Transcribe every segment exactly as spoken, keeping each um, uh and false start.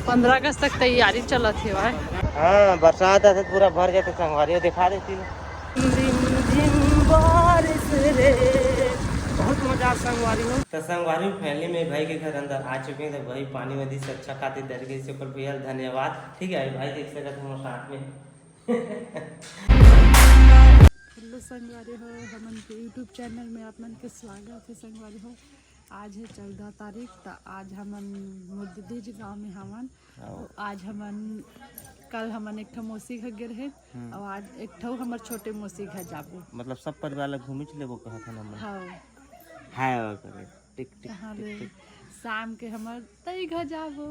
पंद्रह अगस्त तक तैयारी चलत हे भाई। हाँ, बरसात आथे त पूरा भर जाथे संगवारी हो, दिखा देती। रिम झिम बारिश रे, बहुत मजा आ संगवारी हो। तो संगवारी हो, finally मैं भाई के घर अंदर आ चुके हैं। तो भाई पानी में दिस अच्छा खातिर डर गई से, पर भैया धन्यवाद। ठीक है भाई, देख सकत हो साथ में। हेलो संगवारी हो, हमन के YouTube चैनल में आप मन के स्वागत है संगवारी हो। आज है चौदह तारीख, त आज हमन मोर दीदी जी गाँव में हवन। हाँ। तो आज हमन, कल हमन एक ठो मौसी घर गे रहे, हम्म। और आज एक ठो हमर छोटे मौसी घर जाबो। मतलब सब परिवार ला घूमिच लेबो कहत हन हमन। हाँ। हाय और करे, टिक, टिक, हाँ टिक, रे। टिक। शाम के हमर तई घर जाबो।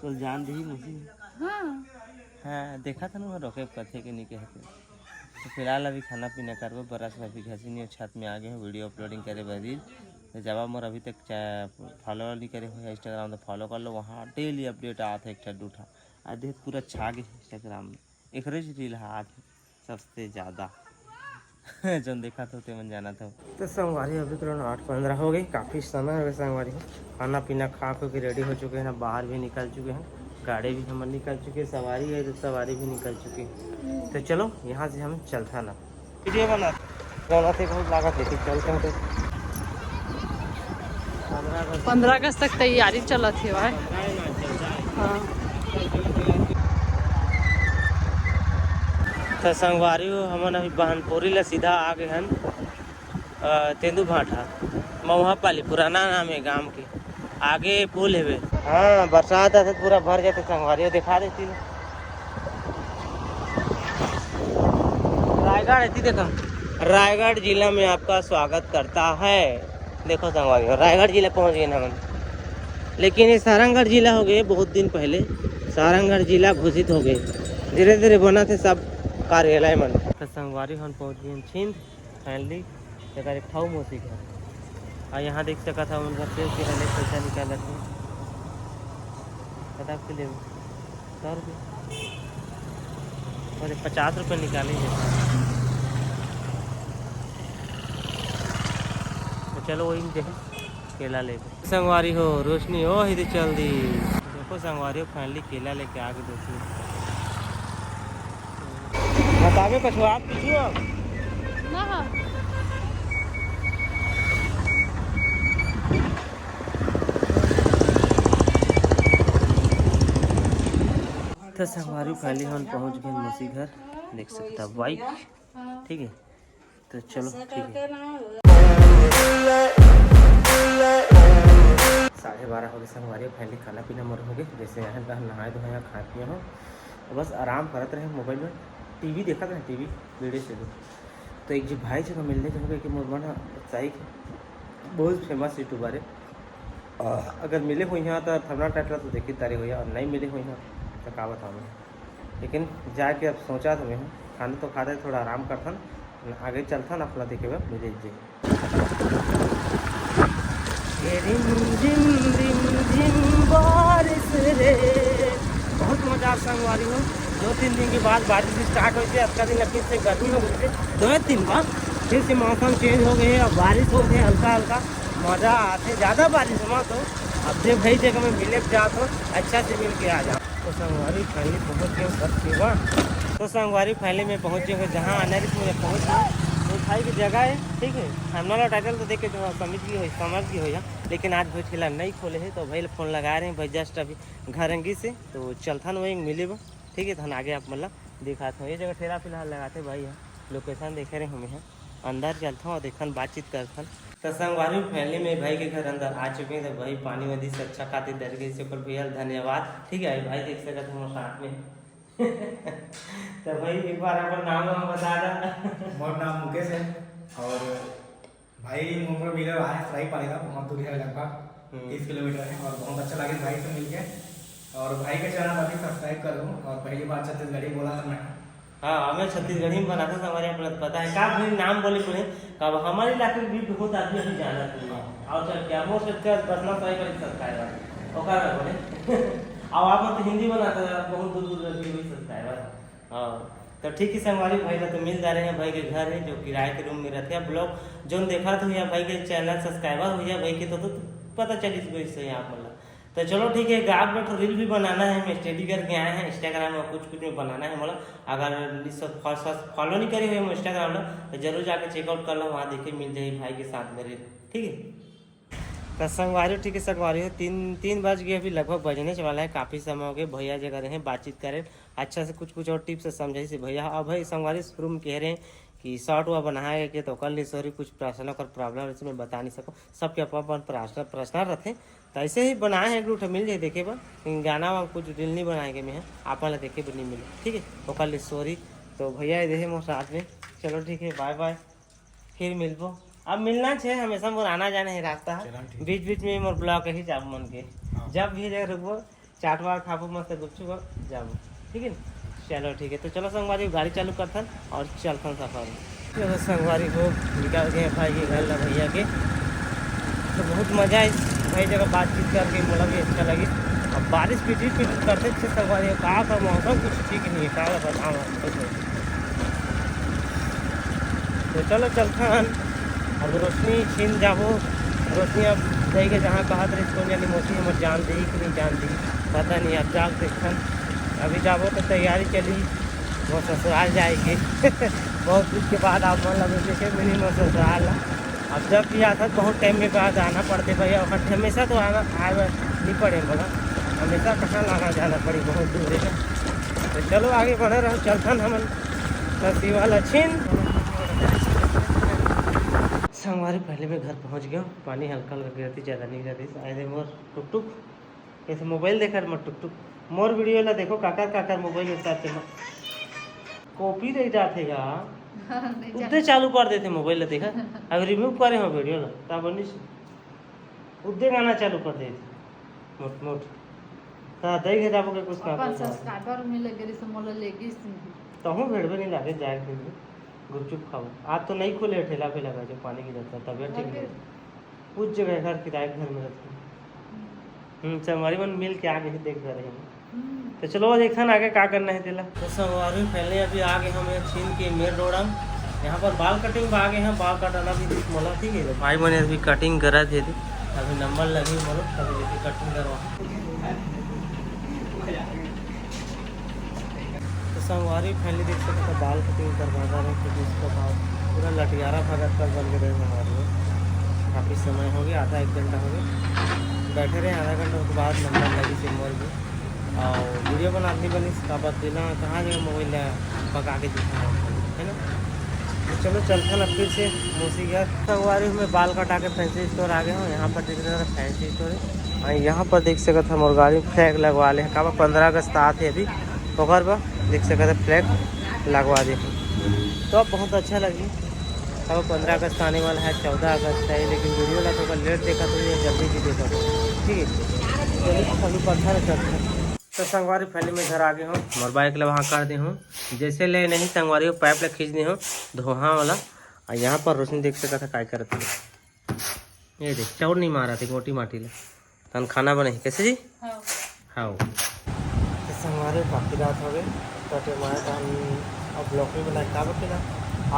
तो जान दही मौसी। हाँ। हाँ, देखा था ना, रोके कथे के नहीं कहते। तो फिलहाल अभी खाना पीना करबो, बरस में अभी घसी नहीं, छत में आ गए हैं, video uploading करे बर reel। तो जब मोर अभी तक चा-, follow नहीं करे हो Instagram, तो follow कर लो, वहाँ daily update आत है एक ठा दू ठा। आधे पूरा छा गए Instagram में, एकरे से reel हा आत है सबसे ज्यादा। जौन देखा था, ते मन जाना था। तो संगवारी, अभी करीबन आठ पंद्रह हो गई, काफ़ी समय हो गया संगवारी। खाना पीना खा खो के ready हो चुके हैं ना, बाहर भी निकल चुके हैं, गाड़ी भी हमर निकल चुके हैं, सवारी है तो सवारी भी निकल चुकी है। तो चलो, यहाँ से हम चलता ना, video बना, बना थे, बहुत लागत है, चलते हैं तो। पंद्रह अगस्त तक तैयारी चलत हे भाई। हाँ। तो संगवारी हो, हमन अभी बहनपुरी ला सीधा आ गए हन, अ, तेंदू भाटा, मऊहा पाली, पुराना नाम है गांव के, आगे पुल हेवे। हाँ, बरसात आथे त पूरा भर जाथे संगवारी हो, दिखा देती। रायगढ़ एती देखो, रायगढ़ जिला में आपका स्वागत करता है। देखो संगवारी हो, रायगढ़ जिला पहुंच गए ना हम, लेकिन ये सारंगढ़ जिला हो गए, बहुत दिन पहले सारंगढ़ जिला घोषित हो गए, धीरे धीरे बना थे सब कार्यालय मन। तो संगवारी हो, हम पहुंच गए छिंद, finally, एकर एक ठा मौसी घर। और यहाँ देख सकत हव, उनकर सेव के रहले पैसा निकालत हे। पता के लेबे? सौ रुपये। अरे, पचास रुपये निकाले हे। तो चलो, वही में देखे, केला लेबे। संगवारी हो, रोशनी ओ ही दे चल दी। देखो संगवारी हो, finally केला लेके आ गए दोस्तों। बताबे कुछ आप पूछू अब? ना। तो संगवारी, finally हम पहुंच गए मौसी घर, देख सकता bike, ठीक है। तो चलो, ठीक है। साढ़े बारह हो गए संगवारी, finally खाना पीना मोर हो गए। जैसे यहाँ नहाए धोए, यहाँ खाए पिए हो, तो बस आराम करत रहे, mobile में T V देखत रहे, T V video से। तो एक जी भाई जी को मिलने के हो गए कि मोर मन उत्साहित है, बहुत famous YouTuber है। अगर मिले हुई हैं तो thumbnail title तो देखी तारी हुई है, और नहीं मिले हुई हैं तो का बताऊँ मैं। लेकिन जाके अब सोचा था मैं, खाना तो खाते, थोड़ा आराम करथन, आगे चलथन अपना देखे बर मिले जी। ये रिम झिम रिम झिम बारिश रे, बहुत मजा आ संगवारी हो। दो तीन दिन के बाद बारिश start होइसे, अतका दिन ला फिर से गर्मी हो गई, दो तीन बार फिर से मौसम change हो गए, अब बारिश हो गए हल्का हल्का, मजा आते। ज़्यादा बारिश हो तो अब जे भाई जगह में मिले जाओ तो अच्छा से मिल के आ जाओ। तो संगवारी finally पहुँच गए सब सेवा। तो संगवारी finally मैं पहुँच गए जहाँ आना रही, मैं पहुँच गए। तो भाई की जगह है, ठीक है, thumbnail title तो देख के तो समझ गई हो, समझ गई हो या। लेकिन आज भाई ठेला नहीं खोले है, तो भाई फोन लगा रहे हैं भाई, just अभी घरंगी से, तो चलथन वही मिले बा, ठीक है। तो हम आगे आप मतलब दिखात हूँ, ये जगह ठेला फिलहाल लगाते भाई है, location देखे रहे हमें हैं, अंदर चलथन और देखन बातचीत करथन। तो संगवारी finally मैं भाई के घर अंदर आ चुके हैं। तो भाई पानी में दिस अच्छा खातिर डर गई से, पर भैया धन्यवाद, ठीक है। भाई देख सकत हो साथ में। तो भाई एक बार अपन नाम वाम बता दा। मोर नाम मुकेश है और भाई मोर मिले आए सराई पाली का, बहुत दूर है, लगभग हम्म। तीस किलोमीटर है और बहुत अच्छा लगे भाई से मिलके। और भाई का चैनल अभी subscribe कर दूँ और पहली बार छत्तीसगढ़ी बोला था मैं। हाँ, हमें छत्तीसगढ़ी में बनाते समय अपना पता है का भाई नाम बोले पड़े, का हमारे इलाके में भी बहुत आदमी अभी जाना चाहिए। हाँ। और चल क्या मोर सबका बसना सही पर subscriber ओका ना बोले। अब आप तो हिंदी बनाते हैं, बहुत दूर दूर लगी हुई subscriber। हाँ, तो ठीक है संगवारी, भाई ला तो मिल जा रहे हैं, भाई के घर है जो किराए के रूम में रहते हैं। Vlog जोन देखा तो या भाई के चैनल subscriber हो या भाई के तो, तो पता चल इस गई से आप मतलब। तो चलो ठीक है, आप लोग रील भी बनाना है, मैं स्टडी करके आए हैं, इंस्टाग्राम में कुछ कुछ में बनाना है मोला। अगर सब फॉलो नहीं करे हुए इंस्टाग्राम ला, तो जरूर जाके चेकआउट कर लो, वहाँ देखे मिल जाए भाई के साथ में रील। ठीक है, तो संगवारी, ठीक है संगवारी हो, तीन तीन बज गए, अभी लगभग बजने वाला है, काफ़ी समय हो गया। भैया जगह रहे, बातचीत करें, अच्छा से कुछ कुछ और टिप्स समझाई से भैया। अब भाई संगवारी शुरू में कह रहे हैं कि शॉर्ट हुआ बनाए के, तो ओकर लिए सॉरी, कुछ पर्सनल ओकर प्रॉब्लम, इसमें बता नहीं सको, सबके अपन अपन पर्सनल पर्सनल रहते। तो ऐसे ही बनाए हैं, एक दू ठो मिल जाए देखे बर, लेकिन गाना वाला कुछ रील नहीं बनाए के मैं, आप वाला देखे बर नहीं मिले, ठीक है, ओकर लिए सॉरी। तो भैया ये देखे मोर साथ में, चलो ठीक है, बाय बाय, फिर मिलबो। अब मिलना छे, हमेशा मोर आना जाना ही रास्ता है, चलो ठीक। बीच बीच में मोर ब्लॉक ही जाबो मन के, हाँ। जब भी जगह रुकबो, चाट वाट खाबो, मस्त गुपचुप जाबो, ठीक है ना? चलो ठीक है, तो चलो संगवारी, गाड़ी चालू करथन और चलथन सफर में। चलो संगवारी हो, निकल गए भाई के घर ला भैया के। तो बहुत मजा आइस भाई जगह बातचीत करके, मोला भी अच्छा लगे। अब बारिश पिटरी पिटरी करते थे संगवारी हो, का का मौसम कुछ ठीक नहीं है, का बताऊँ आपको। तो चलो चलथन, अब रोशनी छीन जाबो। रोशनी अब जाइके जहाँ कहत रहिस, कोन जानी मौसी हमर जान देही कि नहीं जान देही, पता नहीं। अब जाके देखथन, अभी जाबो तो तैयारी चली वो ससुराल जाए के। बहुत दिन के बाद आप मन ला देखे मिली वो ससुराल ला। अब जब भी आता तो बहुत टाइम में बाद आना पड़ते भैया, ओकर हमेशा तो आना आए बर नहीं पड़े मोला, हमेशा कहाँ लाना जाना पड़ी, बहुत दूर है। तो चलो आगे बढ़े रहो, चलथन हमन ससी वाला छीन। संगवारी पहले मैं घर पहुंच गया, पानी हल्का हल्का गिरती, ज़्यादा नहीं गिरती। आए दे मोर टुक टुक, कैसे मोबाइल देखा मत टुक टुक, मोर वीडियो ला देखो काकर काकर मोबाइल में साथ में। कॉपी रह जाते गा। हाँ, नहीं उतने जाते। चालू कर देते मोबाइल ला, देखा। अब रिमूव करे हो वीडियो ला, तब नहीं उद्दे गाना चालू कर दे मोट मोट। ता दई घे जाबो के कुछ काम अपन नहीं। सब्सक्राइबर मिले गिरी से मोला ले गिस नहीं। तहूँ भेड़बे नहीं लागे जाए के दिन गुपचुप खाओ। आज तो नहीं खुले ठेला पे लगा जो पानी की जाता तबियत ठीक अरे। नहीं। उस जगह घर किराए के घर में रहते। हम्म। हम्म, संगवारी मन मिल के आगे ही देख रहे हैं। हम्म। तो चलो देखथन आगे का करना है तेला। तो संगवारी पहले अभी आ गए हम ये छीन के मेर रोड हम। यहाँ पर बाल कटिंग पर आ गए हैं, बाल कटाना भी दिख मोला, ठीक है। तो भाई मन अभी कटिंग करा थे, अभी नंबर लगी मोला, तभी लेके कटिंग करवा। तो संगवारी पहले देख सकते हो बाल कटिंग करवा रहे हैं, क्योंकि इसका बाल पूरा लटियारा भगत तक बन के रहे हमारे लोग। काफ़ी समय हो गया, आधा एक घंटा हो गया बैठे रहे, आधा घंटा के बाद नंबर लगी से मोर भी। और वीडियो बनात नहीं बनिस, का बात बिना कहाँ जगह मोबाइल ला पका के दिखा, है ना? तो चलो चलथन अब फिर से मौसी घर। संगवारी में बाल कटा के फैंसी स्टोर आ गए हो। यहाँ पर देख सकते फैंसी स्टोर है, और यहाँ पर देख सकते हम और गाड़ी फ्लैग लगवा ले, का पंद्रह अगस्त आते अभी, ओकर बर देख सकते फ्लैग लगवा दे। तो अब बहुत अच्छा लगी। अब पंद्रह अगस्त आने वाला है, चौदह अगस्त है, लेकिन वीडियो ला थोड़ा लेट देखा तो ये जल्दी भी देखा, ठीक है। चलिए, अभी पत्थर चलते हैं। तो संगवारी पहले मैं घर आ गए हूँ, मोर बाइक ला वहाँ कर दे हूँ। जैसे ले नहीं संगवारी, पाइप ला खींच दे हूँ धोहा वाला। और यहाँ पर रोशनी देख सकता था काय करत है। ये देख, चाउर नहीं मारा थे गोटी माटी ला। तन खाना बने कैसे जी? हाँ। हाँ। तो संगवारी काफ़ी रात हो गई, तो टेम आए तो हम अब ब्लॉग भी बनाए। का बते ना,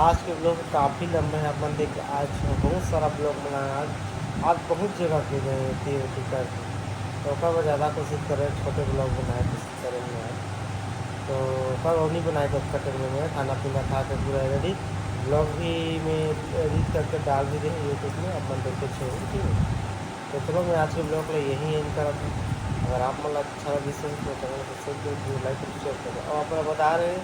आज के ब्लॉग काफ़ी लंबा है, अपन देख आज बहुत सारा ब्लॉग बनाया। आज आज बहुत जगह के गए तीर टिकर, तो ओकर बर ज़्यादा कोशिश करें छोटे ब्लॉग बनाए, कोशिश करेंगे आज। तो पर वो नहीं बनाए तो कटेंगे में खाना पीना खा के पूरा रेडी। ब्लॉग भी मैं एडिट करके डाल भी दे यूट्यूब में, अपन देख के छोड़ो, ठीक है। तो चलो मैं आज के ब्लॉग ला यही एंड करत हूँ। अगर आप मन ला अच्छा लगिस हो तो चैनल को सब्सक्राइब करो, लाइक करो, शेयर करो। और अपन बता रहे हैं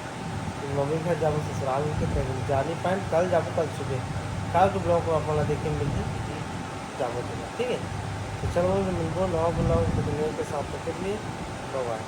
कि मम्मी घर जाबो ससुराल के, तो जा नहीं पाए, कल जाबो, कल सुबह, कल के ब्लॉग को अपन ला देखे मिलती जाबो तो, ठीक है। तो चलो मिलबो नवा ब्लॉग के साथ, तब तक के लिए बाय बाय।